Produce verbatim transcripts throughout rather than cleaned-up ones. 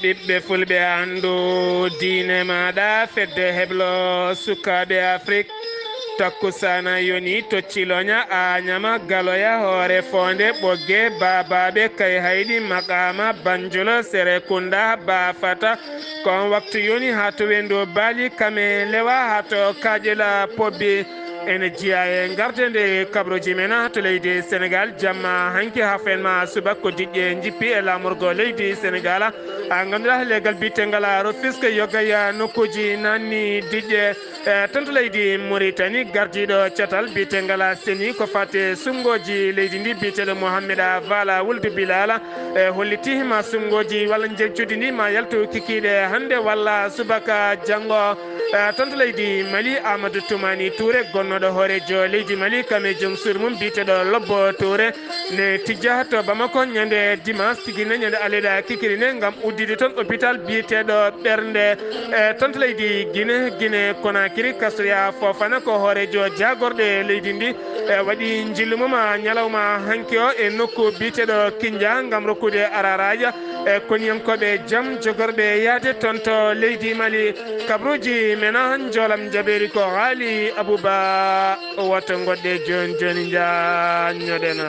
Ɓiɓɓe fulɓe, anndu diine maaɗa, fedde heblo sukaaɓe Afrik. Takkusaana yoni tocci loña, a ñama galoya, hoore foonde, ɓogge, baabaaɓe, kay hayɗi, maqaama, Banjulo, Serekunda, Baafata. Ko on waktu yoni haa to wendo baali, kame lewa haa to kaaƴela pobbi. Ene jeyaa e ngarde nde kabrooji men to leydi Senegaal. Jamma hanki haa fenma subaka ko diƴƴe njippi e laamorgo leydi Senegaal. A ngannduɗaa leegal biyetengal Rufisque yogaya nokkuuji nanni diƴƴe, e, tan to leydi Mauritanie. Gardiiɗo catal biyetengal seni ko fate sunngoji leydi ndi biyeteeɗo Mohamed Vala Wuld Bilal, e, hollitii ma sunngoji walla njeñcudi ndi ma yaltu kikiiɗe hannde walla subaka janngo. E, tan to leydi Mali, Amadou Toumani Touré, gonnooɗo hooreejo leydi Mali, kam e joom suudu mum biyeteeɗo Lobbo Touré, ne tijja to Bamako ñande dimanche, tigi ne ñande aleda kikiri ne, ngam uddide toon hôpital biyeteeɗo ɓernde. E, tan to leydi Guinée, Guinée Conakry, Kasriya Fofana ko hooreejo jaagorɗe leydi ndi, e, waɗi njillu mum ñalawma hanki o e nokku biyeteeɗo Kinja ngam rokkude araraaja e koniyankooɓe jam jogorɓe yahde toon to leydi Mali. Kabruuji men, njoolam jabeeri ko Haali Abuba. Woto ngoɗɗe jooni jooni, njaanñoɗen.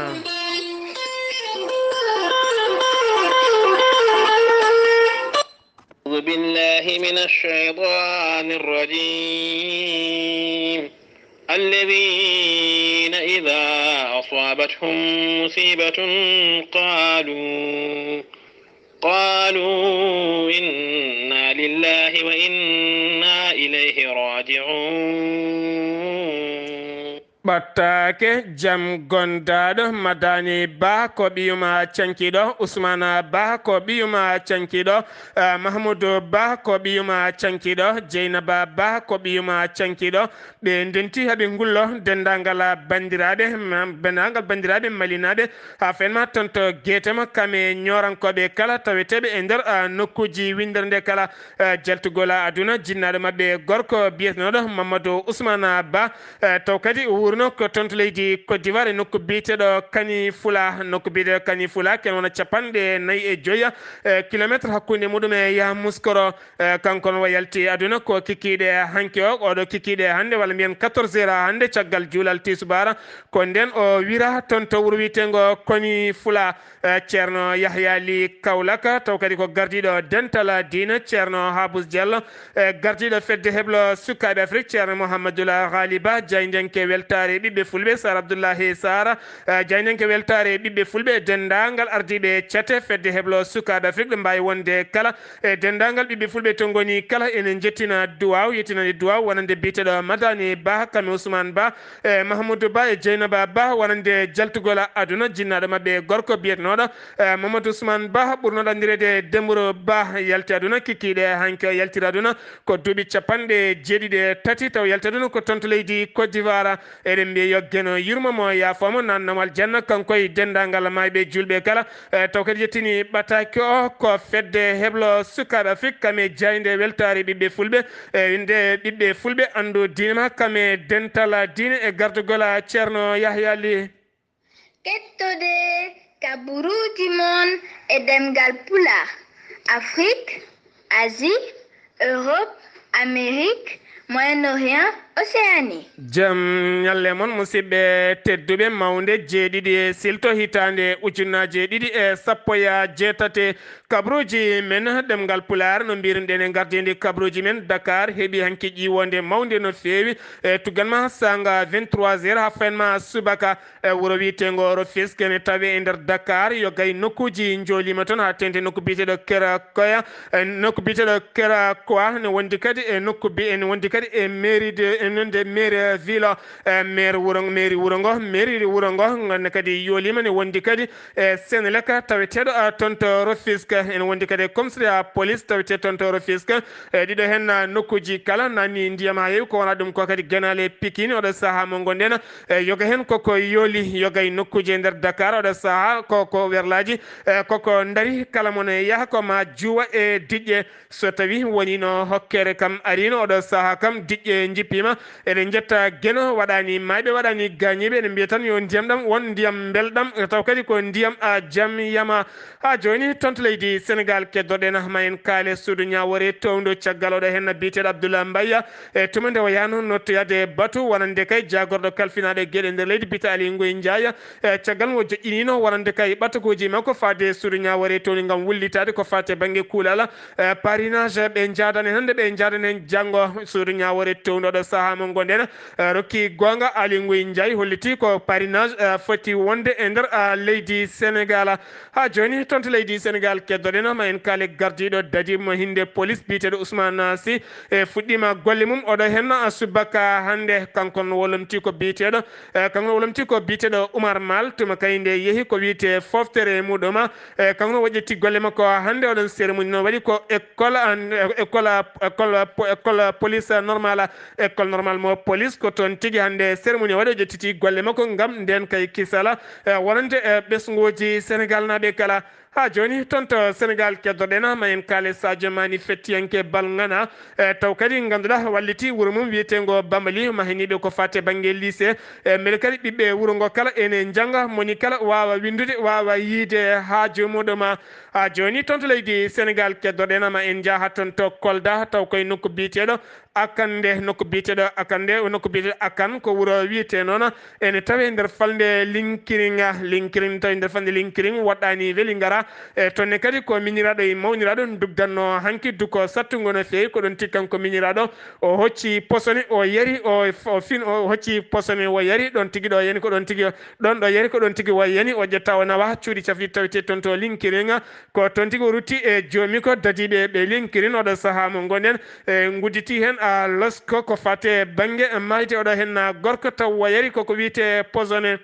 أعوذ بالله من الشيطان الرجيم. الذين إذا أصابتهم مصيبة قالوا، قالوا إنا لله وإنا إليه راجعون. Ɓattaake jam gondaaɗo, Madani Ba ko ɓiyuma cankiɗo, Usmana Ba ko ɓiyuma cankiɗo, eh, Mahmudu Ba ko ɓiyuma cankiɗo, Jeynaba Ba ko ɓiyuma cankiɗo. Ɓe ndenti haa ɓe ngullo denndaangal banndiraaɓe, ma-, denndaangal banndiraaɓe malinaaɓe, haa fenma toon to Geetema, kam e ñoorankooɓe kala taweteeɓe e nder, ah, nokkuuji winndere nde kala, ah, jaltugol aduna, jinnaaɗo maɓɓe gorko biyetenooɗo Mamadou Ousmane Ba, ah, taw kadi o wuurno ko toon to leydi Côte d'Ivoire e nokku biyeteeɗo Kani Fula, nokku biyeteeɗo Kani Fula, ken wona capanɗe nayi e joyi, eh, kilometre hakkunde muɗum e Yamoussoukro. Eh, kanko noon o yalti aduna ko kikiiɗe hanki o, oɗo kikiiɗe hannde, walla mbiyen quatorze heures hannde, caggal juulal tisubaara. Ko ndeen o wira toon to wuro wiyeteengo Koni Fula, eh, Ceerno Yahya Li Kawlaka, taw kadi ko gardiiɗo dental diine, Ceerno Habous Diallo, eh, gardiiɗo fedde heblo sukaaɓe Afrik, Ceerno Mouhamadoul Ghaliba, jaayndenke weltaare ɓiɓɓe fulɓe, Sar Abdoullahi Sara, eh, jaayndenke weltaare ɓiɓɓe fulɓe, denndaangal ardiiɓe cate fedde heblo sukaaɓe Afrik ɗo mbaawi wonde kala, e denndaangal ɓiɓɓe fulɓe to ngoni kala, ene njettina duwaaw, yettinande duwaaw wonande biyeteeɗo Madani Ba, Kami Ousmane Ba, e Mahamoudou Ba, e Dieynaba Ba, wonande jaltugol aduna, jinnaaɗo maɓɓe gorko biyetenooɗo, e Mamadou Ousmane Ba, ɓurnooɗo anndireede Dembourou Ba, yalti aduna, kikiiɗe hanki o yaltiri aduna ko duuɓi capanɗe jeeɗiɗi e tati, taw yalti aduna ko toon to leydi Côte d'Ivoire. Eɗen mbiya yo Geno yurmo mo, yaafoo mo, naatnoo mo aljanna, kanko e denndaangal maayɓe juulɓe kala. E, taw kadi yettini ɓataake o ko fedde heblo sukaaɓe Afrik, kam e jaaynde weltaare ɓiɓɓe fulɓe, e winde ɓiɓɓe fulɓe anndu diine ma, kam e dental diine e gardugol Ceerno Yahya Li. Kettode kaburuuji mon e ɗemngal Pulaar, Afrik, Asie, Europe, Amérique, Moyen-Orient, Océanie. Jam ñalle mon, musidɓe tedduɓe, mawnde jeeɗiɗi e silto hitaande ujunnaaje ɗiɗi e sappo e jeetati. Kabaruuji men ɗemngal Pulaar, no mbiiruɗen e ngardiindi kabaruuji men, Dakar heɓi hanki ƴiiwoonde mawnde no feewi. E tuggan ma saanga vingt-trois heures haa fenma subaka. E wuro wiyeteengo Rufisque ne tawee e nder Dakar, yo gay nokkuuji njooliima toon, haa teeŋti nokku biyeteeɗo Kerakoya, e nokku biyeteeɗo Kerakoa ne wondi kadi e nokku bi-, ene wondi kadi e mairie de, e nonde mairie ville, e maire wuro, mairie wuro ngo, mairie wuro ngo, ngonne kadi yooliima, ne wondi kadi e Senelec taweteeɗo, a, toon to Rufisque, ene wondi kadi e commissariat police taweteeɗo toon to Rufisque. E ɗiɗo heen, a, nokkuuji kala nani ndiyam haa heewi, ko wonaa ɗum ko kadi Genaale Pikine, oɗo sahaa mo ngonɗen. E, yoga heen koko yooli, yoga e nokkuuji e nder Dakar, oɗo sahaa ko, ko werlaaji, e, koko ndari, kala mo ne yaha ko ma juuwa e diƴƴe. So tawii woniino hokkere kam ariino, oɗo sahaa kam diƴƴe njippiima. Eɗen njetta Geno, waɗaani maayɓe, waɗaani gaañiiɓe. Eɗen mbiya tan yo ndiyam ɗam won ndiyam mbelɗam, taw kadi ko ndiyam, a, jam yama. Haa jooni, toon to leydi Senegaal, keddoɗen ma en kaale suudu ñaawoore toowndo caggal oɗo heen biyeteeɗo Abdoulaye Mbaye. E tuma nde o yahno nottoyaade batu wonande kay jaagorɗo kalfinaaɗo geɗe nder leydi, biyeteeɗo Aly Ngouille Ndiaye. E caggal mo joƴƴiniino wonande kay ɓatakuuji makko faade suudu ñaawoore toowndi ngam wullitaade ko faati e bannge kuulal, e, parrainage, ɓe njaadani hannde, ɓe njaadani heen janngo suudu ñaawoore toowndo ɗo sahaa mo ngonɗen. E, rokki goonga, Aly Ngouille Ndiaye holliti ko parrainage, e, foti wonde e nder, e, leydi Senegaal. Haa jooni, toon to leydi Senegaal, keddoɗen ma en kaale gardiiɗo dadiiɗo mo hinde police biyeteeɗo Ousmane Sy. E, fuɗɗiima golle mum oɗo heen, a, subaka hannde. Kanko no wolomti ko biyeteeɗo, e, kanko no wolomti ko biyeteeɗo Oumar Mal, tuma kay nde yehi ko wiyetee fooftere muɗum. E, kanko no woƴƴiti golle makko hannde. Oɗon cérémonie noon waɗi ko école, an, école, école, école police normale, école normale mo police. Ko toon tigi hannde cérémonie waɗi, o ƴettiti golle makko ngam ndeen kay kisal, e, wonande, e, ɓesnguuji Senegaal naaɓe kala. Haa jooni, toon to Senegaal, keddoɗen ma en kaale Sadio Mané, fettiyanke bal ŋana, e, taw kadi ngannduɗaa walliti wuro mum wiyeteengo Bambali, mahaniiɓe ko faati e bannge lycée. E, mbele kadi ɓiɓɓe wuro ngo kala ene njannga, moni kala waawa winndude, waawa yiyde haaju muɗum. Haa jooni, toon to leydi Senegaal, keddoɗen ma en njaha toon to Kolda, taw koye nokku biyeteeɗo Akande, nokku biyeteeɗo Akande, nokku biyeteeɗo Akan, ko wuro wiyetee noon, ene tawee nder falnde Linkiring. Linkiring, tawi nder falnde Linkiring, woɗɗaani Welingara. E, toon ne kadi ko miñiraaɗo e mawniraaɗo ndugdanno hanki duko sattungo no feewi. Ko ɗoon tigi kanko miñiraaɗo o hocci posone, o yari, o, o fin, o hocci posone, o yari, ɗoon tigi ɗo yani ko ɗoon tigi, ɗoon ɗo yari ko ɗoon tigi o yani, o ƴetta o nawa cuuɗi cafrirɗi tawetee toon to Linkiring. Ko toon tigi o rutti e joomi ko dadiiɓe ɓe Linkiring oɗo sahaa mo ngonɗen, e, ngudditi heen, a, losko ko faati e bannge maayde oɗo heen gorko taw o yari koko wiyetee posone.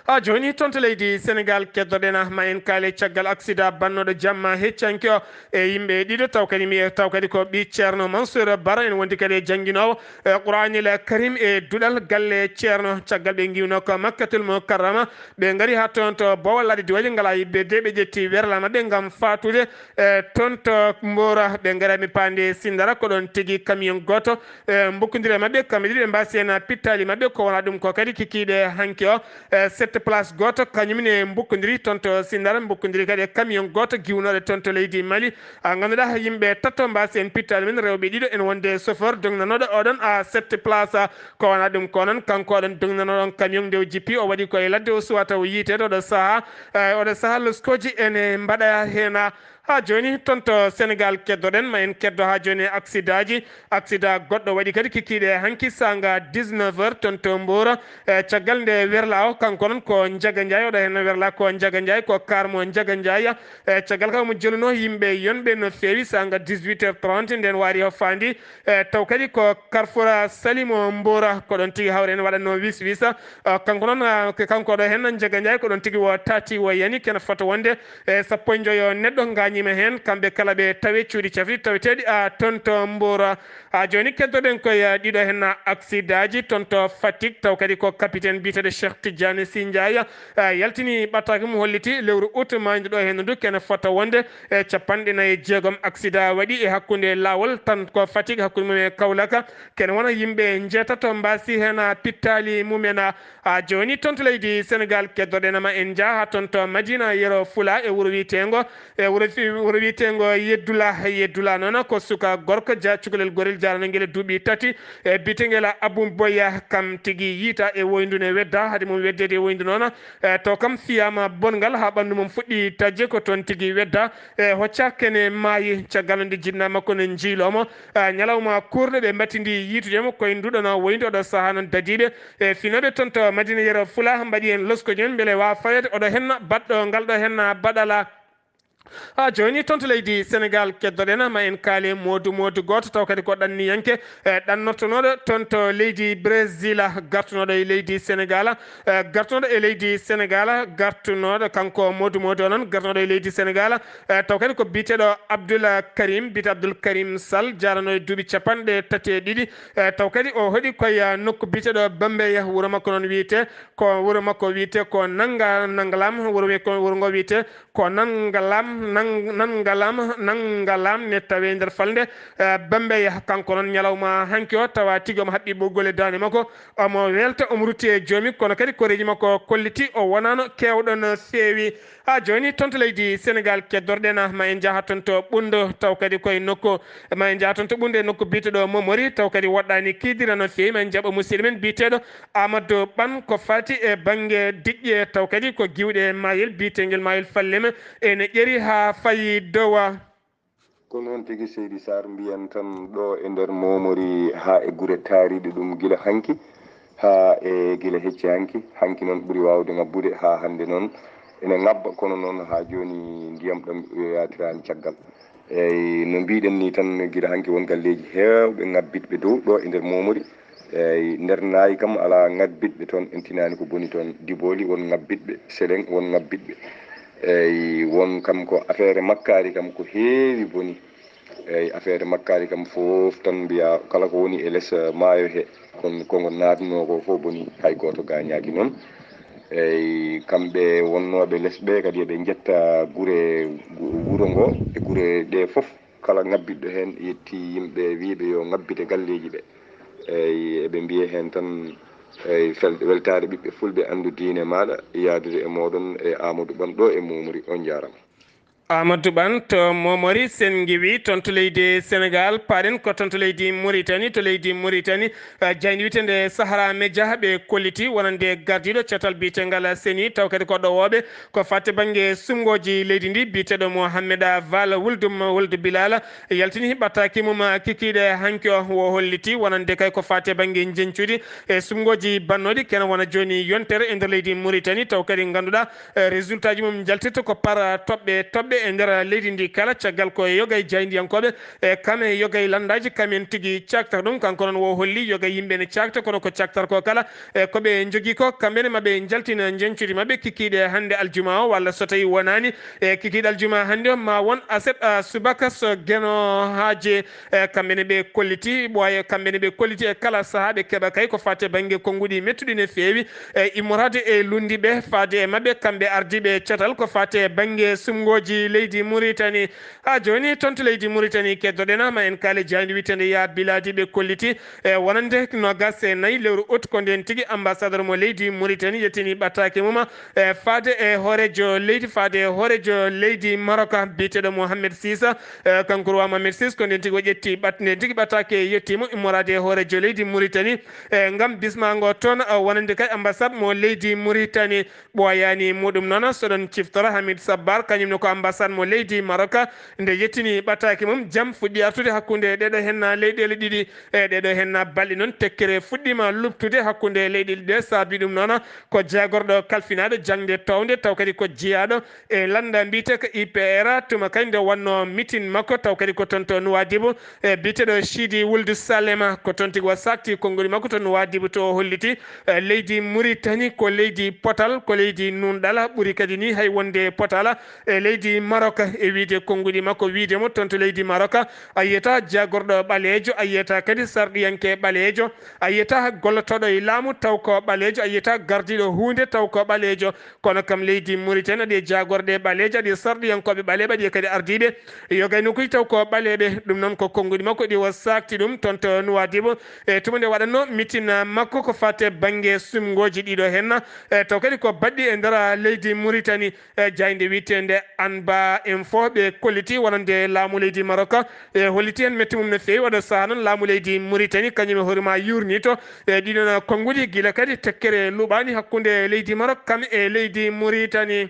Haa jooni, toon to leydi Senegaal, keddoɗen ma en kaale caggal aksida bannooɗo jamma heccanke o e yimɓe ɗiɗo, taw kadi mi, taw kadi ko ɓii Ceerno Mansour Bara, ene wondi kadi e jannginoowo, e, Quraanil Karim e duɗal galle Ceerno. Caggal ɓe ngiwno ko Makkatul Mukarrama, ɓe ngari haa toon to Bowal Laaɗe Diwaaji, ngalaa yiɗde, ɓe ƴetti werla maɓɓe ngam faatude, e, toon to Mbora. Ɓe ngari mi paande Sindara, ko ɗoon tigi camion gooto, e, mbukkondiri e maɓɓe, kamɓe ɗiɗi ɓe mbaasi heen pittaali maɓɓe, ko wonaa ɗum ko kadi kikiiɗe hanki o, e, sept place gooto, kañum ne mbukkondiri toon to Sindara, mbukkondiri kadi e camion gooto giwnooɗo toon to leydi Mali. A, ngannduɗaa yimɓe tato mbaasi heen pittaali mum, rewɓe ɗiɗo ene wonde chauffeur dognanooɗo oɗon, a, sept place, a, ko wonaa ɗum ko noon, kanko oɗon dognanooɗo on camion nde o jippi, o waɗi ko e ladde, o suwata o yiiteede oɗo sahaa, e, oɗo sahaa loskooji ene mbaɗa heen, a, Haa jooni, toon to Senegaal, keddoɗen ma en keddo haa jooni e aksidaaji. Aksidaa goɗɗo waɗi kadi kikiiɗe hanki saanga dix-neuf heures toon to Mbour. E, caggal nde werlaa o, kanko noon ko Njaga Njaay, oɗo heen werlaa ko Njaga Njaay, ko kaar mo Njaga Njaay. E, caggal ka omo jolunoo yimɓe yonɓe no feewi saanga dix-huit heures trente, ndeen waari o faandi. E, taw kadi ko Carrefour Salimo Mbour, ko ɗoon tigi hawre en waɗatnoo wis wis. E, kanko noon, e, kanko oɗo heen Njaga Njaay, ko ɗoon tigi o taati o yani, kene fota wonde e sappo e njoyo neɗɗo ngaañiima heen, kamɓe kala ɓe tawi cuuɗi cafri taweteeɗi, a, toon to Mbour. A, jooni keddoɗen koye, a, ɗiɗo heen aksidaaji toon to Fatick, taw kadi ko capitaine biyeteeɗo Cheikh Tidiane Sy Ndiaye, a, yaltini ɓattaake mum, holliti lewru août maayndu ɗo heen ndu kene fota wonde e capanɗe nayi e jeegom aksidaa waɗi e hakkunde laawol tan ko Fatick, hakkunde mum e Kaolack, kene wona yimɓe njeetato mbaasi heen, a, pittaali mumen, a, A, jooni toon to leydi Senegaal, keddoɗen ma en njaha toon to Madina Yero Fula e wuro wiyeteengo, e wuro fi-, wuro wiyeteengo Yeddula. Yeddula noon ko suka gorko ja-, cukalel gorel jarano ngel e duuɓi tati. E biyetengel Abou Boya, kam tigi yiita e woyndu ne wedda, hade mum weddeede e woyndu noon, e, to kam fiyaama bonngal haa ɓanndu mum fuɗɗi taƴde, ko toon tigi wedda. E, hocca kene maayi, caggal nde jinna makko ne njiiloo mo. E, ñalawma kuurɗo ɓe mbattindi yiitude mo, koye nduɗon woyndu oɗo sahaa noon dadiiɓe e finooɓe toon to Madina Yero Fula mbaɗi heen loskoji mum mbele waawa faweede oɗo heen baɗɗo ngal ɗo heen baɗala. Haa jooni toon to leydi Senegaal, keddoɗen ma en kaale moodu moodu gooto taw kadi ko ɗanniyanke, e, ɗannotonooɗo toon to leydi Brésil, gartunooɗo e leydi Senegaal, e, gartunooɗo e leydi Senegaal, gartunooɗo kanko moodu moodu o noon, gartunooɗo e leydi Senegaal, e, taw kadi ko biyeteeɗo Abdoul Karim, biyeteeɗo Abdoul Karim Sall, jarano e duuɓi capanɗe tati e ɗiɗi, e, taw kadi o hoɗi koye, e, nokku biyeteeɗo Bambey, wuro makko noon wiyetee ko, wuro makko wiyetee ko Nanga-, Nangalam, wuro wi-, ko, wuro ngo wiyetee ko Nangalam, nan-, nan ngalam, nan ngalam ne tawe nder falnde, eh, Bambeya. Kanko noon ñalawma hanki o tawa tigi omo haɓɓi ɓoggol e daande makko, omo welta, omo rutti e joomi, kono kadi koreeji makko kolliti o wonaano keewɗo no feewi. Haa jooni toon to leydi Senegaal keddorɗen, ma en njaha toon to Ɓundo, taw kadi koye nokku, ma en njaha toon to Ɓundo e nokku biyeteeɗo Momori, taw kadi woɗɗaani kiidira no feewi, ma en njaɓa musidɗo men biyeteeɗo Amadou Ɓan ko faati e bannge diƴƴe, taw kadi ko giwɗe maayel biyeteengel maayel Fallema ene ƴeri haa fayi dowa. Ko noon tigi, seydi Sarr, mbiyen tan ɗo e nder Momori haa e gure taariiɗe ɗum gila hanki, haa e gila hecci hanki. Hanki noon ɓuri waawde ŋabbude haa hannde noon ene ŋabba, kono noon haa jooni ndiyam ɗam yaatiraani caggal. Eey, no mbiɗen ni tan, gila hanki won galleeji heewɓe ŋabbitɓe dow ɗo e nder Momori. Eey, nder Naayi kam alaa ŋabbitɓe toon, en tinaani ko boni toon. Dibooli won ŋabbitɓe, Seleŋ won ŋabbitɓe. Eey, won kam ko afeere makkaari kam ko heewi boni. Eey, afeere makkaari kam fof tan mbiya kala ko woni e les, eh, maayo he, kon ko ngo naatnoo ko fof boni, hay gooto gaañaaki noon. Eey, kamɓe wonnooɓe les ɓe kadi eɓe njetta gure, gu-, wuro ngo e gure ɗe fof. Kala ŋabbitɗo heen yetti yimɓe, wiiɓe yo ŋabbite galleeji ɓe. Eey, eɓe mbiya heen tan, eey, fel-, weltaare ɓiɓɓe fulɓe, anndu diine maaɗa, yaadude e mooɗon e Amadou Ɓan ɗo e Momori. On njaarama. Amadou Ɓan to Momori, sen ngiwi toon to leydi Senegaal, paaɗen ko toon to leydi Moritani. To leydi Moritani, eh, jayndi wiyetende Sahara Media ɓe kolliti wonande gardiiɗo catal biyetengal seni, taw kadi ko ɗowooɓe ko faati bannge suɓngooji leydi ndi, biyeteeɗo Mohamed Vala Wuldu, Wuldu Bilala, yaltini ɓattaaki mum kikiiɗe hanki o, o holliti wonande kay ko faati bannge njeñcuuji e suɓngooji bannooɗi kene wona jooni yontere e nder leydi Moritani, taw kadi ngannduɗaa, eh, résultat ji mum njaltirta ko par toɓɓe toɓɓe e nder leydi ndi kala, caggal ko yoga e jaayndiyankooɓe, e kam e yoga e lanndaaji, kam en tigi caaktata ɗum. Kanko noon o holli yoga e yimɓe ne caakta, kono ko caaktar ko kala, e ko ɓe njogii ko, kamɓe ne ma ɓe njaltina njeñcuuji maɓɓe kikiiɗe hannde aljuma o, walla so tawii wonaani, e kikiiɗe aljuma hannde o, ma won aset, a, subaka so Geno Haaji, e kamɓe ne ɓe kolliti, ɓooya kamɓe ne ɓe kolliti e kala sahaa ɓe keɓa kay ko faati e bannge konnguɗi mettuɗi ne feewi, e immoraade e lunndiiɓe faade e maɓɓe, kamɓe ardiiɓe catal ko faati e bannge suɓngooji leydi Muritani. Haa jooni, toon to leydi Muritani, keddoɗen ma en kaale jaaynde wiyetende Ya Biladi ɓe kolliti, e wonande noogas e nayi lewru août, ko ndeen tigi ambassadeur mo leydi Muritani yettini ɓattaake mum, e faade e hooreejo leydi, faade e hooreejo leydi Maroc, biyeteeɗo Mohamed Sisa. E kanko Roi Mohamed Sis, ko ndeen tigi o ƴetti ɓat-, ndeen tigi ɓattaake yettiima immoraade e hooreejo leydi Muritani, e ngam bismaango toon, e wonande kay ambassade mo leydi Muritani. Ɓooyaani muɗum noon, so ɗon ciftora Hamid Sabbar, kañum ne ko ambassade mo leydi Maroc, nde yettini ɓattaake mum, jam fuɗɗi artude hakkunde ɗeɗo henna leyɗeele ɗiɗi. E ɗeɗo henna balɗe noon, tekkere fuɗɗiima luɓtude hakkunde leyɗeele ɗe, saabi ɗum noon ko jaagorɗo kalfinaaɗo jaŋde toownde, taw kadi ko jiyaaɗo e lannda mbiyetee ko I P R, tuma kadi nde wonnoo mitin makko, taw kadi ko toon to Nuwaadibu, e biyeteeɗo Sidi Wuldu Salema, ko toon tigi o saakti konngol makko to Nuwaadibu, to o holliti, e leydi Muritani ko leydi potal, ko leydi nuunɗal, ɓuri kadi ni hay wonde potal. E leydi Maroc, e wiyde konnguɗi makko, wiyde mo toon to leydi Maroc, a yiyata jaagorɗo ɓaleejo, a yiyata kadi sarɗiyanke ɓaleejo, a yiyata gollotooɗo e laamu taw ko ɓaleejo, a yiyata gardiiɗo huunde taw ko ɓaleejo. Kono kam leydi Muritani aɗi e jaagorɗe ɓaleeje, aɗi e sarɗiyankooɓe ɓaleeɓe, aɗi e kadi ardiiɓe yoga e nokkuuji taw ko ɓaleeɓe. Ɗum noon ko konnguɗi makko ɗi o saakti ɗum toon to Nuwaadibu. E tuma nde waɗatnoo mitin makko ko faati e bannge suɓngooji ɗiɗo henna, e taw kadi ko baɗɗi e nder leydi Muritani. E jaaynde wiyeteende Anba Info ɓe kolliti wonande laamu leydi Maroc, e holliti heen metti mum no feewi. Oɗo sahaa noon laamu leydi Muritani kañum e hoore ma yuurnito e ɗiɗon konnguɗi gila kadi tekkere luɓaani hakkunde leydi Maroc kam e leydi Muritani.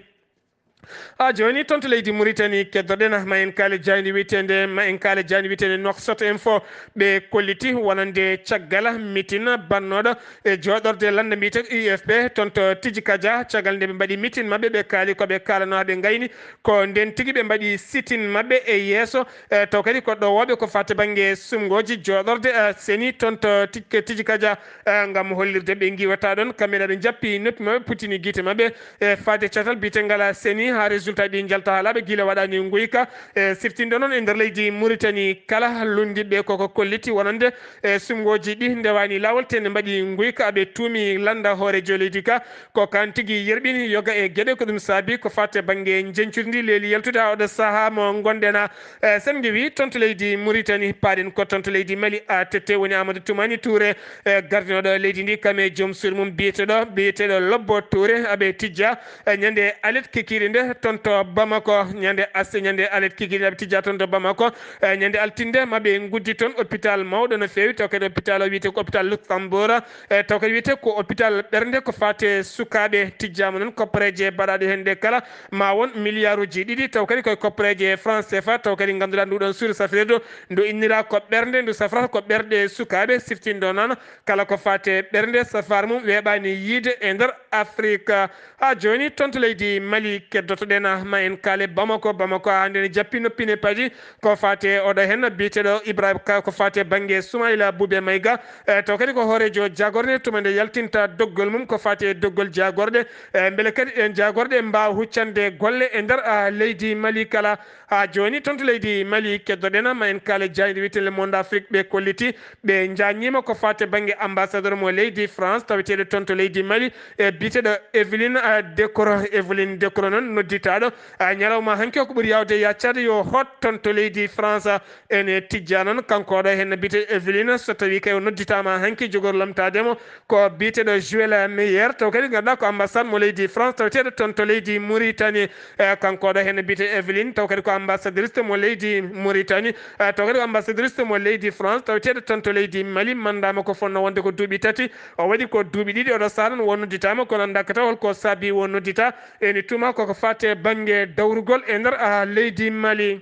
Haa jooni toon to leydi Muritani keddoɗen ma en kaale jaaynde wiyeteende, ma en kaale jaaynde wiyeteende Nouakchott Info. Ɓe kolliti wonande caggal mitin bannooɗo e jooɗorde lannda mbiyetee U F P toon to Tijikaja. Caggal nde ɓe mbaɗi mitin maɓɓe, ɓe kaali ko ɓe kaalanoo haa ɓe ngayni. Ko ndeen tigi ɓe mbaɗi sitin maɓɓe e yeeso, e taw kadi ko ɗowooɓe ko faati bannge suɓngooji jooɗorde, e seni toon to Tijikaja, e ngam hollirde ɓe ngiwata ɗoon. Kamɓe ne ɓe njappi noppi maɓɓe, puttini gite maɓɓe, e faade catal biyetengal seni haa résultat ɗi njalta haa laaɓa gila waɗani nguyka. E siftinde noon e nder leydi Mauritanie kala lunndiɓe koko kolliti wonande e suɓngooji ɗi ndewani laawol te ne mbaɗi nguyka aɓe tuumi lannda hoorejo leydi ka ko kan tigi yerɓini yoga e geɗe ko ɗum saabi ko faate bannge njencudi ndi leeli yaltude haa oɗo sahaa mo ngonɗen. E sen ngewi toon to leydi Mauritanie paaɗen ko toon to leydi Mali A T T woni Amadou Toumani Touré e gardinoɗo leydi ndi kame joom suudu mum biyeteɗo biyeteɗo Lobbo Touré aɓe tijja e ñande alet kikiiɗe nde toon to Bamako ñande asse ñande alet kikiiɗe aɓe tijja toon to Bamako e ñande altinde maɓe nguddi toon hôpital mawɗo no feewi taw kadi hôpital o wiyete ko hôpital Luxembourg e taw kadi wiyete ko hôpital ɓernde ko faate sukaaɓe tijjama noon koppareje baɗaɗe heen ɗe kala ma won milliarduji ɗiɗi taw kadi koye koppareje France C F A taw kadi ngannduɗaa nduɗon suudu safrirdu ndu innira ko ɓernde ndu safrata ko ɓerɗe sukaaɓe siftinɗo noon kala ko faate ɓernde safar mum weeɓani yiide e nder Afrique. Haa jooni toon to leydi Mali keddotoɗen ma en kaale Bamako Bamako haa nde ne jappi noppi ne paji ko faate oɗo heen biyeteɗo Ibrahima Ka ko faate bannge Soumaïla Boubé Maïga e taw kadi ko hoorejo jagorde tuma nde yaltinta doggol mum ko faate doggol jagorde e mbele kadi ɗen jagorɗe mbaawa huccande golle e nder leydi Mali kala. Haa jooni toon to leydi Mali keddoɗen ma en kaale jayde wiyete Le Monde Afrique ɓe kolliti ɓe jaññiima ko faate bannge ambassadeur mo leydi France taweteeɗo toon to leydi Mali e biyeteɗo Evelyne Decroix Evelyne Decroix noon nodditaaɗo ñalawma hanki o ko ɓuri yawde yaccade yo hot toon to leydi France ene tijja noon kanko oɗo heen no biyetee Evelyne so tawii kay o nodditaama hanki jogor lomtaade mo ko biyeteeɗo Joël Meyer taw kadi ngannduɗaa ko ambassade mo leydi France taweteeɗo toon to leydi Mauritanie e kanko oɗo heen no biyetee Evelyne taw kadi ko ambassadrice mo leydi Mauritanie e taw kadi ko ambassadrice mo leydi France taweteeɗo toon to leydi Mali manndaama ko fotnoo wonde ko duuɓi tati o waɗi ko duuɓi ɗiɗi oɗo sahaa noon won nodditaama kono anndaa ko taw holko saabi won noddita ene tuma koko faate bannge dawrugol e nder leydi Mali.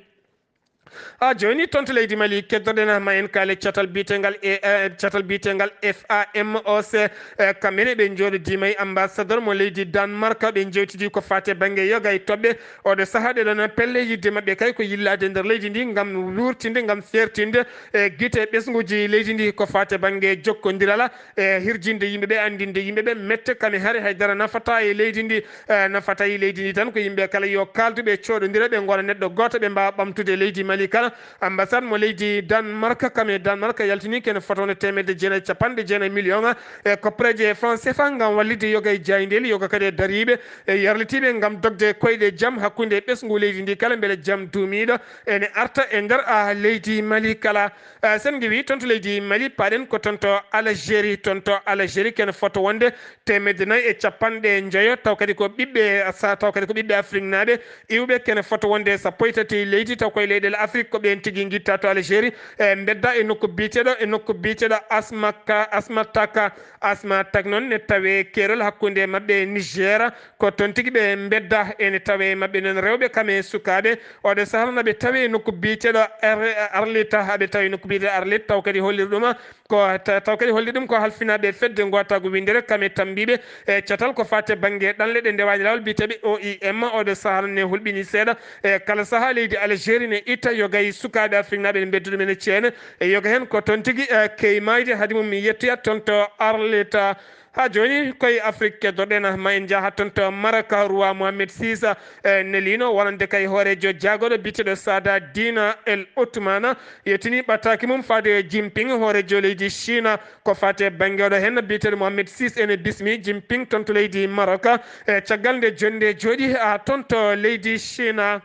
Haa jooni toon to leydi Mali keddoɗen ma en kaale catal biyetengal e catal biyetengal F A M O C kamɓe ne ɓe njooɗodiima e ambassadeur mo leydi Danemark ɓe njewtidi ko faate bannge yoga e toɓɓe oɗo sahaa ɗe ɗoon pelle yidde maɓɓe kay ko yillaade nder leydi ndi ngam luurtinde ngam feertinde e gite ɓesnguuji leydi ndi ko faate bannge jokkondiral e hirjinde yimɓe ɓe anndinde yimɓe ɓe mette kame hari haydara nafata e leydi ndi e nafata e leydi ndi tan ko yimɓe kala yo kaalduɓe coɗodira ɓe gona neɗɗo goto ɓe mbawa ɓamtude leydi Mali kala. Ambassade mo leydi Danemark kam e Danemark yaltini kene foto wonde temedde jeenayi capanɗe jeenayi million e koppareje France C F A ngam wallitde yoga e jayndeli yoga kadi e dariɓe e yarlitiɓe ngam dogde koyɗe jaam hakkude ɓesngu leydi ndi kala beele jaam duumiɗo ene arta e nder a leydi Mali kala. Eh, sen ngewi toon to leydi Mali, paɗen ko toon to Algérie. Toon to Algérie kene foto wonde temedde nayi e capanɗe njoyo, taw kadi ko ɓiɓɓe sa-, taw kadi ko ɓiɓɓe Afrique naaɓe iwɓe kene foto wonde sappo e tati leydi, taw koye leyɗele Afrique ko ɓen tigi ngitta to Algérie, e mbedda e nokku biyeteɗo, e nokku biyeteɗo Asmaka, Asmataka, Asmatak noon ne tawe keerol hakkunde maɓɓe e Niger. Ko toon tigi ɓe mbedda, ene tawe maɓɓe noon rewɓe kam e sukaaɓe. Oɗo sahaa noon aɓe tawe e nokku biyeteɗo Ar-, Arlita, aɓe tawe e nokku biyeteɗo Arlita, taw kadi holliri ɗum ko ta-, taw kadi holli ɗum ko halfinaaɓe fedde ngootagu winndere kam e tambiiɓe e catal ko faate bannge ɗanle ɗe ndewaani laawol biyeteeɓe O I M. Oɗo sahaa noon ne hulɓini seeɗa e kala sahaa leydi Algérie ne itta yoga e sukaaɓe Afrique naaɓe ne mbedda ɗum ene ceene e yoga heen ko toon tigi, eh, key maayde hade mum yettoya toon to Arlita. Haa jooni koye Afrique keddoɗen, ma en njaha toon to Maroc, roi Mohamed six, eh, neliino wonande kay hooreejo jaagoɗo biyeteeɗo Saada Dina El Othmane, yettini ɓattaaki mum faade Jinping, hooreejo leydi Chine. Ko faate bannge oɗo heen biyeteeɗo Mohamed six ene bismi Jinping toon to leydi Maroc, e caggal nde jonnde jooɗi, a, toon to leydi Chine.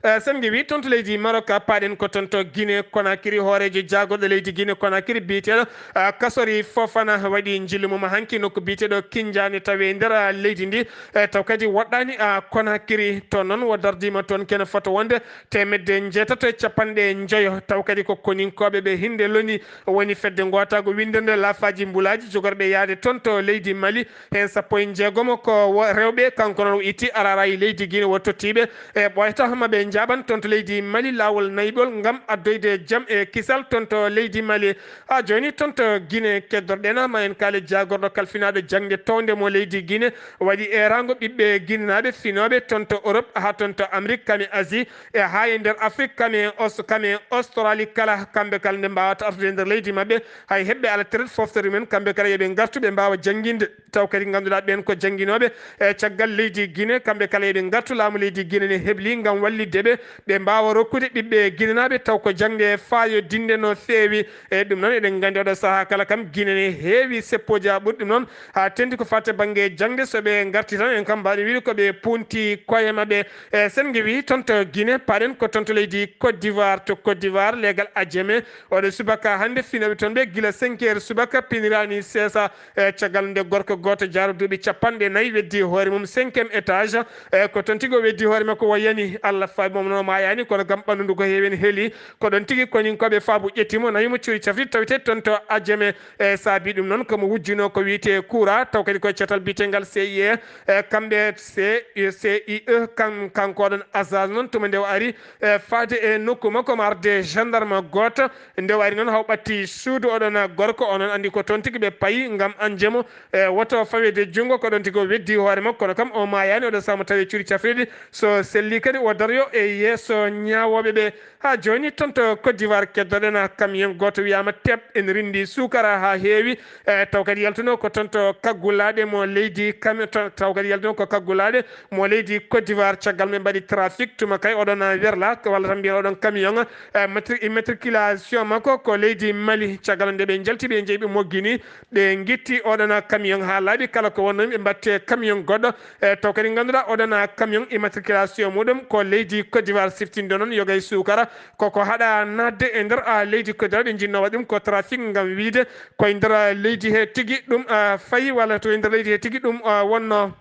Eh, sen ngewi toon to leydi Maroc, paɗen ko toon to Guinée Conakry, hooreejo jaagoɗo leydi Guinée Conakry biyeteeɗo, ah, Kassory Fofana waɗi njillu mum hanki nokku biyeteeɗo Kindiani tawe nder, ah, leydi ndi. Eh, taw kadi woɗɗaani, ah, Conakry. Toon noon o dardiima toon kene foto wonde temedde njeetato e capanɗe njoyo. Taw kadi ko koninkooɓe ɓe hinde loni woni fedde ngootago winndere laafaaji mbulaaji jogorɓe yahde toon to leydi Mali. Heen sappo e jeegomo ko wo-, rewɓe, kanko noon o itti arara e leydi Guinée, o tottiiɓe e ɓooyata ɓe njaaban toon to leydi Mali laawol nayiɓol ngam addoyde jam e kisal toon to leydi Mali. Haa jooni toon to Gine keddorɗen ma en kaali jaagorɗo kalfinaaɗo jaŋde townde mo leydi Gine waɗi eeraango ɓiɓɓe ginenaaɓe finooɓe toon to Europe haa toon to Amérique kam e Asie e haa e nder Afrique kam e Aus-, kam e Australie kala kamɓe kala nde mbaawata artude e nder leydi maɓɓe hay heɓɓe ala teret foftorde mumen kamɓe kala yo ɓe ngartu ɓe mbaawa jannginde. Taw kadi ngannduɗaa ɓeen ko jannginooɓe e caggal leydi Gine kamɓe kala eɓe ngartu laamu leydi Gine ne hebli ngam wallitde ɓe ɓe mbaawa rokkude ɓiɓɓe ginenaaɓe taw ko jaŋde faayodinde no feewi. E ɗum noon eɗen nganndi oɗo sahaa kala kam Gine ne heewi seppooji haa ɓuri ɗum noon haa tendi ko faati bannge jaŋde so ɓe ngarti tan en kam mbaɗi wiide ko ɓe punti koye maɓɓe. E sen ngewi toon to Gine paɗen ko toon to leydi Côte d'Ivoire to Côte d'Ivoire leegal Adjeme oɗo subaka hannde finooɓe toon ɓe gila cinq heures subaka piniraani seesa. E caggal nde gorko gooto jaaro duuɓi capanɗe nayi weddi hoore mum cinquième étage. E ko toon tigi o weddi hoore makko o yani Allah faabi mo no maayani kono gam ɓanndu ndu ko heewen heli ko ɗon tigi koninkooɓe faabu ƴetti mo nawi mo cuuri cafri tawete toon to Adjeme. E saabi ɗum noon komo wujjuno ko wiyete courant taw kadi koye catal biyetengal C I E. E kamɓe C- C I E kan- kanko ɗon Azaz noon tuma nde o ari e faade e nokku makko mo arde gendarme gooto. Nde o ari noon haw ɓatti suudu oɗon gorko onon anndi ko toon tigi ɓe payi ngam anje mo. E woto fawede junngo ko ɗon tigi o weddi hoore makko kono kam o maayaani oɗo saamo tawi cuuri cafriɗi so selli kadi o daryo e yeeso ñaawooɓe ɓe. Haa jooni toon to Côte d'Ivoire keddoɗen camion gooto wiyaama teb en rinndi suukara haa heewi. E taw kadi yaltuno ko toon to kaggulaaɗe mo leydi camion taw kadi yaltuno ko kaggulaaɗe mo leydi Côte d'Ivoire caggal ɓe mbaɗi trafic tuma kay oɗon werla walla tan mbiyen oɗon camion. E matri- immatriculation makko ko leydi Mali caggal nde ɓe njalti ɓe njeyi ɓe moggini ɓe ngitti oɗon camion haa laaɓi kala ko wonno ɓe mbatte camion goɗɗo. E taw kadi ngannduɗaa oɗon camion immatriculation muɗum ko leydi Côte d'Ivoire siftindo noon yogay suukara koko haɗa naatde e nder a leydi Côte d'Ivoire ɓe jinno waɗi ɗum ko trafic ngam wiide koye nder leydi he tigi ɗum a fayi walla to e nder leydi he tigi ɗum a wonno.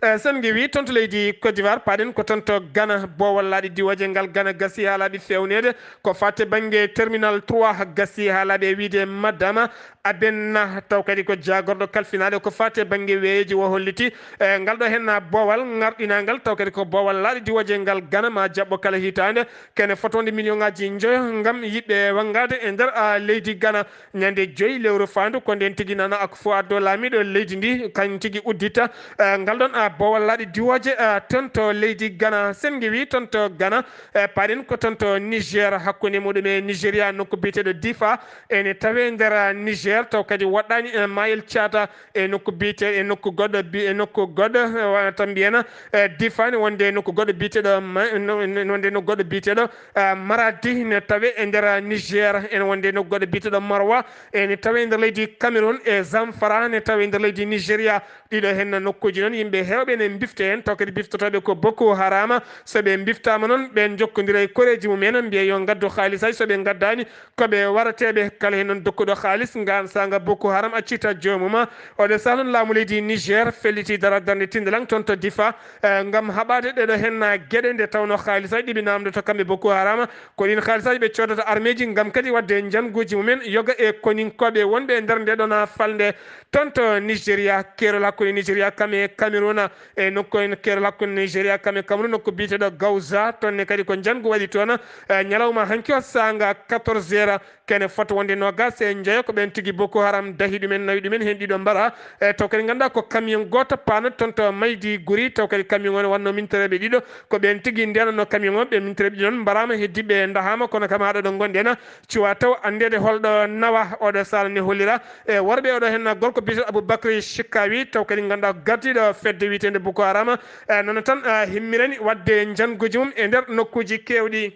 E sen ngewi toon to leydi Côte d'Ivoire paɗen ko toon to Ghana boowal laaɗi diwooje ngal Ghana gasi haa laaɓi feewneede ko fatte bannge terminal trois gasi haa laaɓi e wiide madama abenna taw kadi ko jaagorɗo kalfinaaɗo ko fatte bannge weeyeeji o holliti. E ngal ɗo henna boowal ŋarɗinangal taw kadi ko boowal laaɗi diwooje ngal Ghana ma jaɓɓo kala hitaande kene fotonde million ngaji njoyo ngam yiɓɓe wanngaade e nder a leydi Ghana. Ñande joyi lewru faandu ko nden tigi nana ak fo addo laamiɗo leydi ndi kañ tigi uddita. Eh, ngal ɗon a bowal laaɗi diwooje eh, toon to leydi Ghana sen ngewi toon to Ghana. Eh, paɗen ko toon to Niger hakkunde muɗum e Nigeria nokku biyeteɗo Difa ene tawe nder eh, Niger taw kadi woɗɗani eh, mayel cata e nokku biyete e nokku goɗɗo bi e nokku goɗɗo eh, wata mbiyana eh, Difa ne wonde nokku goɗɗo biyeteɗo ma- no- no- wonde nokku goɗɗo biyeteɗo eh, Maradi ne tawe e nder Niger ene wonde nokku goɗɗo biyeteɗo Marwa ene tawe e nder leydi Cameroun e Zamfara ne tawe e nder leydi Nigeria. Ɗiɗo hen nokkuuji noon yimɓe heewɓe ne mbifte heen taw kadi biftotooɓe ko Boko Harama. So ɓe mbiftaama noon ɓeen njokkondiray koreeji mum en mbiya yo ngaddu haalisaji so ɓe ngaddaani ko ɓe warateeɓe kala heen noon dokkuɗo haalis ngaan saanga Boko Haram accita joomuma. Oɗo saha noon laamu leydi Niger felliti dara darnde tindalang toon to Difa eh, ngam haɓaade ɗeɗo hen geɗe nde tawno haalisaji ɗiɓi namdoto kamɓe Boko Harama ko ɗin haalisaji ɓe coodata armeeji ngam kadi waɗde njannguuji mumen yoga e koninkooɓe wonɓe e nder nde ɗon falnde. Toon to Nigeria keerol hakkunde Nigeria kam e Cameroun e nokku en keerol hakkunde Nigeria kam e Cameroun nokku biyeteɗo Gawza toon ne kadi ko njanngu waɗi toon eh, ñalawma hanki o saanga quatorze heures kene fota wonde nogas e njoyo ko ɓen tigi Boko Haram dahi ɗumen nawi ɗumen heen ɗiɗo mbara. E taw kadi ngannduɗaa ko camion gooto paano toon to maydi guri taw kadi camion on wonno mintereeɓe ɗiɗo ko ɓen tigi ndenano camion o ɓe mintereeɓe ɗiɗon mbaraama heddi ɓe ndahaama kono kam haɗo ɗo ngonɗen cuwa taw anndeede holɗo nawa oɗo sala ne hollira. E worɓe oɗo heen gorko biyeteɗo Aboubacry Chikawi taw kadi ngannduɗaa gardiiɗo fedde wiyeteende Boko Haram e nono tan eh, himmirani waɗde njannguuji mum e nder nokkuuji keewɗi.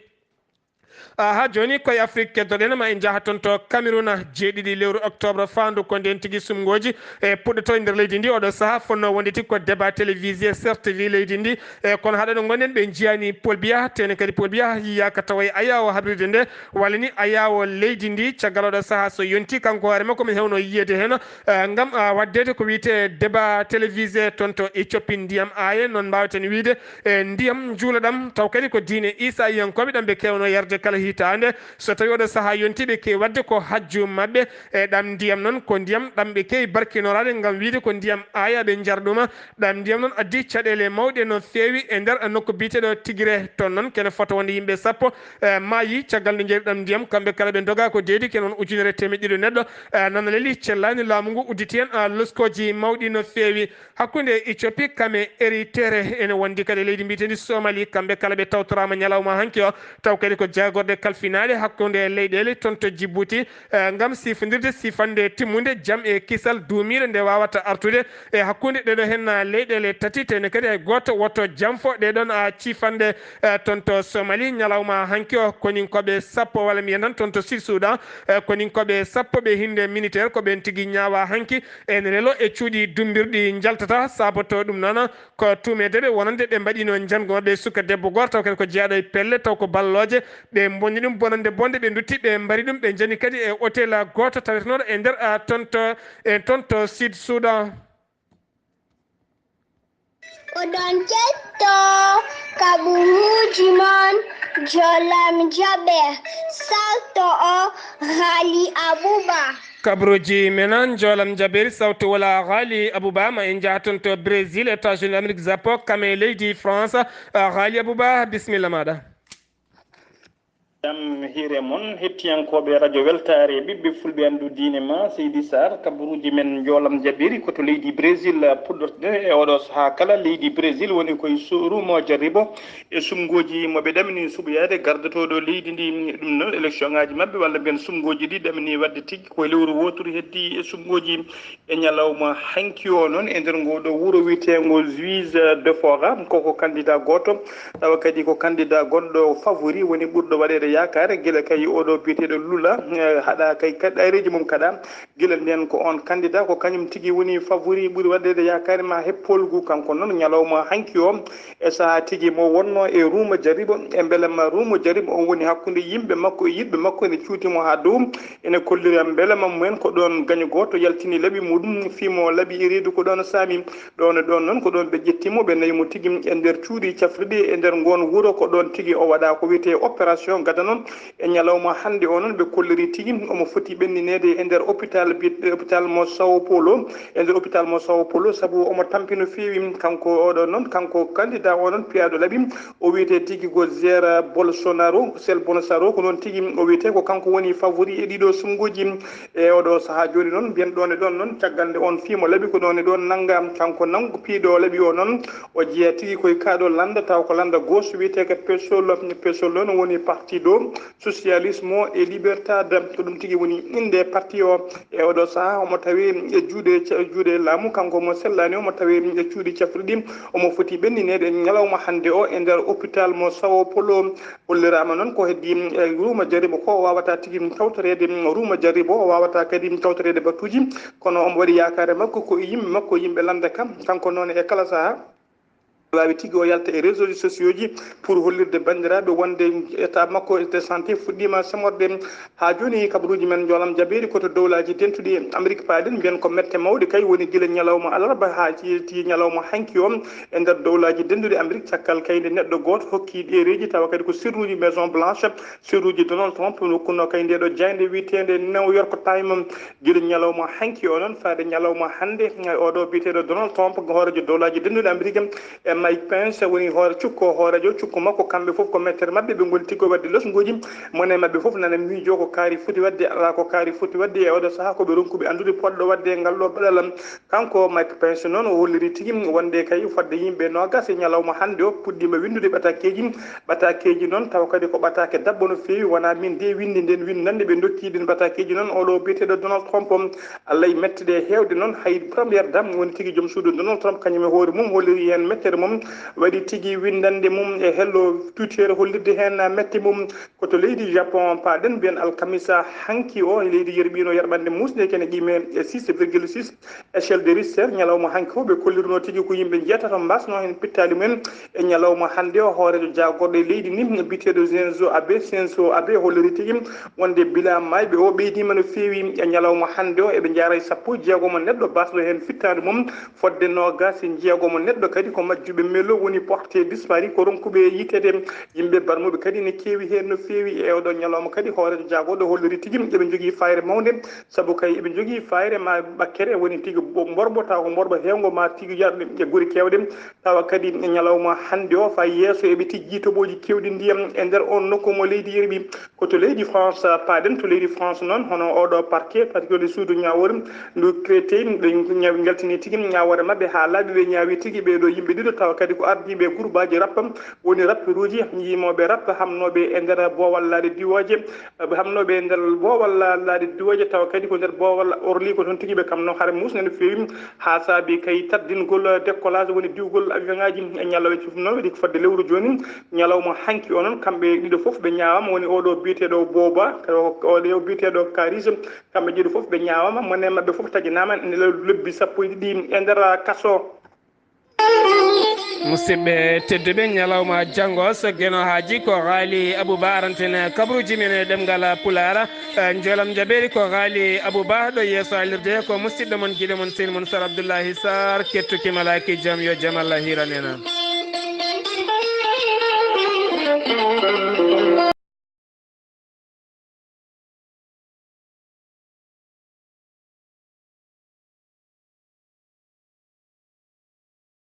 Ah, haa jooni koye Afrik keddoɗen ma en njaha toon to Cameroun jeeɗiɗi lewru octobre faandu ko ndeen tigi sumngooji e puɗɗoto e nder leydi ndi oɗo sahaa fotnoo wonde tigi ko débat télévisé certes wi leydi ndi. E kono haɗa ɗo ngonɗen ɓe njiyaani Paul Biya tene kadi Paul Biya yiyaaka tawa e ayaawo habrirde nde walla ni ayaawo leydi ndi caggal oɗo sahaa so yonti kanko hoore makko mi hewno yiyede heen eh, ngam ah, waɗdeede ko wiyetee débat télévisé toon to Éthiopie ndiyam aaye noon mbaaweten wiyde e ndiyam njuuloɗam taw kadi ko diine Iisayiyankooɓe ɗam ɓe keewno yarde kala Hitaande, so tawi oɗo sahaa yonti, ɓe kewi waɗde ko hajju maɓɓe. E ɗam ndiyam noon, ko ndiyam ɗam ɓe kewi barkinoraade, ngam wiide ko ndiyam aaya ɓe njarɗuma. Ɗam ndiyam noon addi caɗeele mawɗe no feewi e nder nokku biyeteeɗo Tigre. Toon noon kene fota wonde yimɓe sappo, eh, maayi caggal nde jeeri ɗam ndiyam. Kamɓe kala ɓe ndoga ko deedi kene won ujunere teemeɗɗe ɗiɗi neɗɗo, eh, nana leli cellani. Laamu ngu udditi heen, ah, loskooji mawɗi no feewi. Hakkunde Ethiopie kam e Eritere, ene wondi kadi leydi mbiyetendi Somali, kamɓe kala ɓe tawtoraama ñalawma hanki o, taw kadi ko jaagorɗe kalfinaaɗe hakkunde leyɗeele toon to Djibouti, eh, ngam sifondirde sifande timmunde jam e kisal duumiiɗo nde wawata artude e hakkunde ɗeɗo heen leyɗeele tati, tene kadi hay gooto woto janfo ɗeɗon, ah, cifande, eh, toon to Somali. Ñalawma hanki o, koninkoɓe sappo, walla mbiyen tan toon to Sud Soudan, eh, koninkoɓe sappo ɓe hinde militaire, ko ɓeen tigi ñaawa hanki. En relo e cuuɗi dummbirɗi njaltata, saboto ɗum noon ko tuumeede ɓe wonande ɓe mbaɗino njanngu maɓɓe e suka debbo gooto, taw kadi ko jeyaaɗo e pelle, taw ko ballooje, ɓe mbonni ɗum bonande bonde, ɓe ndutti, ɓe mbari ɗum, ɓe njani kadi e hôtel gooto tawetenooɗo e nder, ah, toon to, e toon to Sud Soudan. Oɗon ketto kaɓuruuji mon, Jolam Jaɓe, sarto o Ghali Abouba. Kaɓuruuji menan, Jolam Jaɓe, sawtu wala Ghali Abouba, ma en njaha toon to Brésil, États-Unis d'Amérique, Japon, kam e leydi France. Ah, Ghali Abouba, bisimilla maaɗa. Jam hiire mon, hettiyankooɓe radio Weltaare, ɓiɓɓe fulɓe anndu diine ma, Seydi Sarr, kabaruuji men njoolam jaɓiri ko to leydi Brésil puɗɗorte e oɗo sahaa kala. Leydi Brésil woni koye su-, rumo jarribo e sumngooji mo ɓe ɗamini suɓoyaade gardotooɗo leydi ndi. Ɗum noon, élection ngaaji maɓɓe, walla mbiyen sumngooji ɗi ɗamini waɗde tigi ko e lewru wooturu heddi e sumngooji. E ñalawma hanki o noon, e nder ngoo ɗoo wuro wiyeteengo Juiz de Fora, koko candidat gooto, tawa kadi ko candidat gonɗo favori, woni ɓurɗo waɗeede yaakaare, gila kay oɗo biyeteeɗo Lula, eh, haɗa kay ka-, ɗayreeji mum kaɗa. Gila ndeen ko oon candidat, ko kañum tigi woni favori ɓuri waɗeede yaakaare ma heɓ poolgu. Kanko noon, ñalawma hanki o, e sahaa tigi mo wonnoo e ruuma jaribo, e mbelema ruuma jaribo on woni hakkunde yimɓe makko e yiɗɓe makko, ene cuuti mo haa dow. Ene kollira mbelema mumen ko ɗoon gaño gooto yaltini laɓi muɗum, fii mo laɓi e reedu ko ɗoon saami. Ɗoon e ɗoon noon ko ɗoon ɓe ƴetti mo, ɓe nawi mo tigi e nder cuuɗi cafrirɗi e nder ngoon wuro. Ko ɗoon tigi o waɗaa ko wiyetee opération gadano. E ñalawma hannde o noon ɓe kolliri tigi omo foti ɓennineede e nder hôpital biyet-, hôpital mo Sao Paulo, e nder hôpital mo Sao Paulo, sabu omo tampi no feewi. Kanko oɗo noon, kanko candidat o noon, piyaaɗo laɓi, o wiyetee tigi ko Jair Bolsonaro, Sel Bolsonaro, ko noon tigi o wiyetee, ko kanko woni favori e ɗiɗo sumngooji. E oɗo sahaa jooni noon, mbiyen ɗoon e ɗoon noon, caggal nde oon fii mo laɓi ko ɗoon e ɗoon nannga, kanko nanngu piiɗo laɓi o noon, o jeyaa tigi koye kaa ɗo lannda, taw ko lannda gauche wiyetee ko P S O L. P S O L noon woni Partido Socialismo e Liberdade, ko ɗum tigi woni innde parti o. E oɗo sahaa omo tawee e juuɗe ca-, juuɗe laamu, kanko mo sellaani omo tawee e cuuɗi cafrirɗi, omo foti ɓennineede ñalawma hannde o e nder hôpital mo Sao Paulo. Holliraama noon ko heddii e ruuma jaribo ko o waawata tigi tawtoreede ruuma jaribo, o waawata kadi tawtoreede batuuji, kono omo waɗi yaakaare makko ko e yimɓe makko, yimɓe lannda kam, kanko noon e kala sahaa. Waawi tigi o yalta e réseaux sociaux ji pour hollirde banndiraaɓe wonde état makko de santé fuɗɗiima semorde. Haa jooni, kabaruuji men njoolam jabeeri ko to Dowlaaji Dentuɗi Amrik paaɗen, mbiyen ko mette mawɗe kay woni gila ñalawma alarba haa ti-, ti ñalawma hanki o. E nder Dowlaaji Dentuɗi Amrik, cakkal kay nde neɗɗo gooto hokki ɗereeji, tawa kadi ko sirruuji Maison Blanche, sirruuji Donald Trump, nokkunoo kay ndee ɗoo jaaynde wiyeteende New York Times. Gila ñalawma hanki o noon, faade ñalawma hannde, oɗo biyeteeɗo Donald Trump, hooreejo Dowlaaji Dentuɗi Amrik, e Mike Pence woni hoore cukko, hooreejo cukko makko, kamɓe fof ko mettere maɓɓe, ɓe ngoni tigi ko waɗde losnguuji. Mone maɓɓe fof nana miijoo ko kaari foti waɗde, alaa ko kaari foti waɗde. E oɗo sahaa ko ɓe ronkuɓe anndude poɗɗo waɗde e ngal ɗo baɗal. Kanko Mike Pence noon o holliri tigi wonde kay fodde yimɓe noogas e ñalawma hannde o puɗɗiima winndude ɓatakeeji. Ɓatakeeji noon tawa kadi ko ɓataake dabbo no feewi, wonaa min de winndi ndeen winndannde, ɓe ndokki ɗin ɓatakeeji noon oɗo biyeteeɗo Donald Trump. Allay mettude e heewde noon, hay première dame woni tigi joom suudu Donald Trump, kañum e hoore mum holliri heen mettere mum, waɗi tigi winndannde mum e hello Twitter hollirde heen mette mum. Ko to leydi Japon paaɗen, mbiyen alkamisa hanki o, leydi yerɓiino yerɓannde muusde kene qiime e six virgule six échelle de Richter. Ñalawma hanki o ɓe kollirnoo tigi ko yimɓe njeetato mbaasnoo heen pittaali mumen. E ñalawma hannde o, hooreejo jaagorɗo e leydi ndi, biyeteeɗo Shinzo Abe, Shinzo Abe holliri tigi wonde bilan maayɓe o ɓeydiima no feewi. E ñalawma hannde o, eɓe njaara e sappo e jeegom neɗɗo baasɗo heen fittaandu mum, fodde noogas e jeegom neɗɗo kadi ko majjuɓe. Melo woni porté disparu, ko ronkuɓe yitede. Yimɓe barmuɓe kadi ne keewi heen no feewi e oɗo ñalawma kadi. Hooreejo jaagooɗo holliri tigi eɓe njogii fayre mawnde, sabu kay eɓe njogii fayre ma ɓakkere woni tigi bo-, mborbo, tawa ko mborbo heewngo ma tigi yarɓe e guri keewɗe. Tawa kadi e ñalawma hannde o, faa yeeso eɓe tijji toɓooji keewɗi ndiyam e nder on nokku mo leydi yerɓi. Ko to leydi France paaɗen, to leydi France noon, hono oɗo parquet, parquet de suudu ñaawoore ndu Créteil, ɓe ñaw-, njaltini tigi ñaawoore maɓɓe haa laaɓi, ɓe ñaawi tigi ɓee ɗo yimɓe ɗiɗo, tawa kadi ko ardiiɓe gurbaaji rap, woni rapperuuji, yimooɓe rap, hamnooɓe e nder boowal laaɗe diwooje, hamnooɓe e nder boowal laaɗe diwooje, tawa kadi ko nder boowal Orly, ko toon tigi ɓe kamnoo. Hare muusde no feewi, haa saabi kay tardingol décollage, woni diwgol avion ŋaaji e ñalawma cuufi noon, waɗi ko fodde lewru jooni. Ñalawma hanki o noon, kamɓe ɗiɗo fof ɓe ñaawama, woni oɗo biyeteeɗo Boba, oɗo biyeteeɗo Karis, kamɓe ɗiɗo fof ɓe ñaawama, mone maɓɓe fof tajinaama ene lebbi sappo e ɗiɗi e nder kaso. Musidɓe tedduɓe, ñalawma janngo so Geno Haaji ko Ghali Abouba arantene kabruuji men e ɗemngal Pulaar. Eh, njolam njaɓeeri ko Ghali Abouba ɗo yeeso alirde ko musidɗo mon, giɗo mon, sehil mon Sar Abdoullahi Sarr, kettuki malaaki jam, yo jam Allah hiran en.